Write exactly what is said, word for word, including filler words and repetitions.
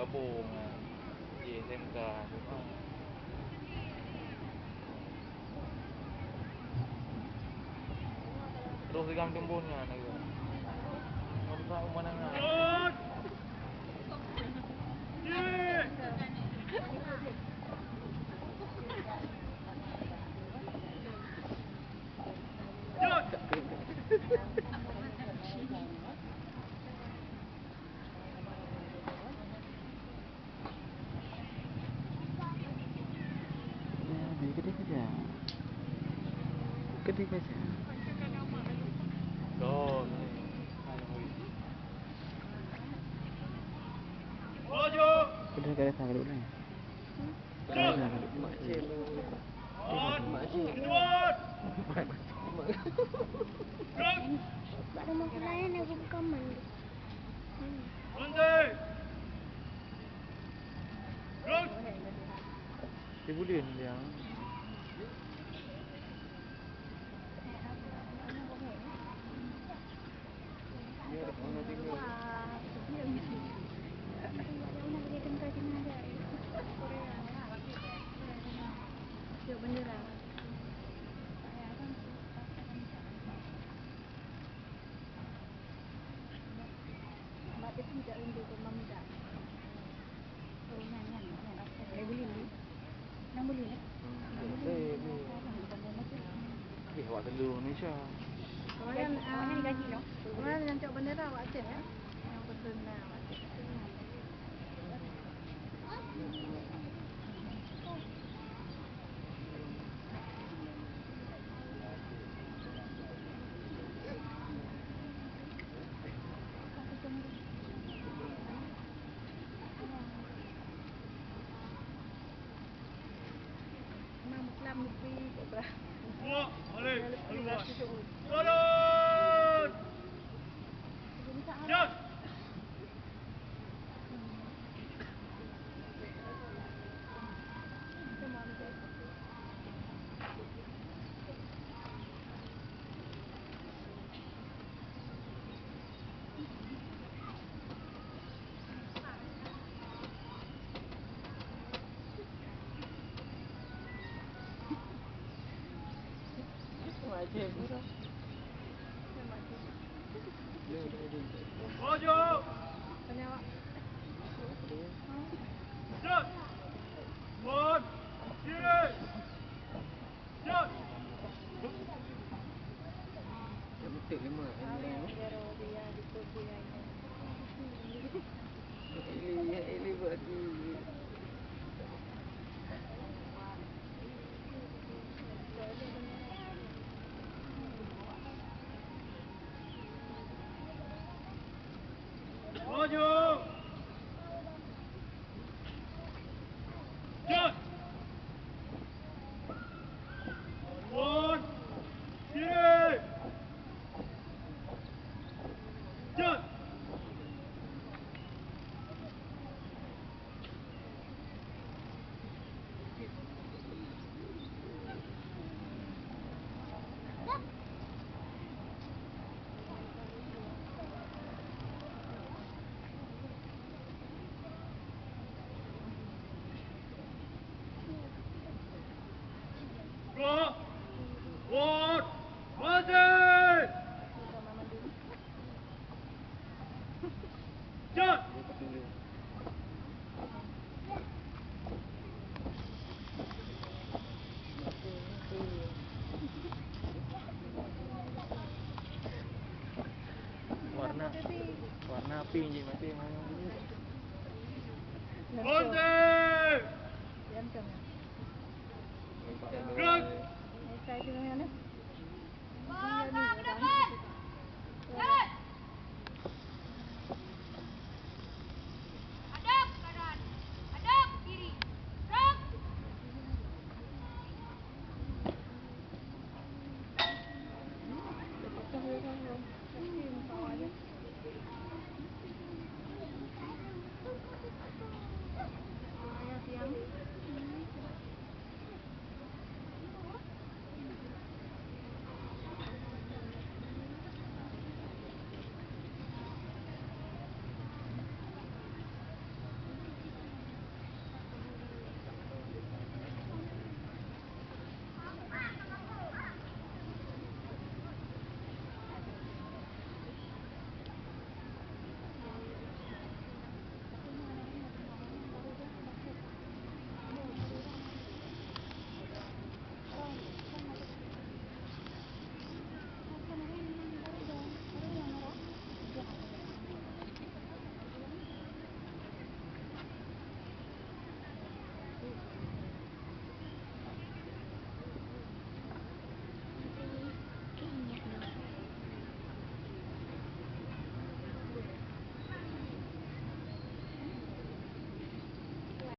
Gabung, eh, di S M K. Terus digam timbun nyan lagi. Mantap pemandangan. Kedai saja. Kedai saja. Kedai, kedai saja dulu. Kedai saja dulu. Mak Cik. Mak Cik. Mak Cik. Mak Cik. Mak Cik. Mak Cik. Mak Cik. Dia boleh ni dia. Eh, awak telu Indonesia. Kemarin, ah, kemarin yang cok bendera awak Aceh, ya? Yang pesen, ah, awak Aceh. Warna, warna pink je mati.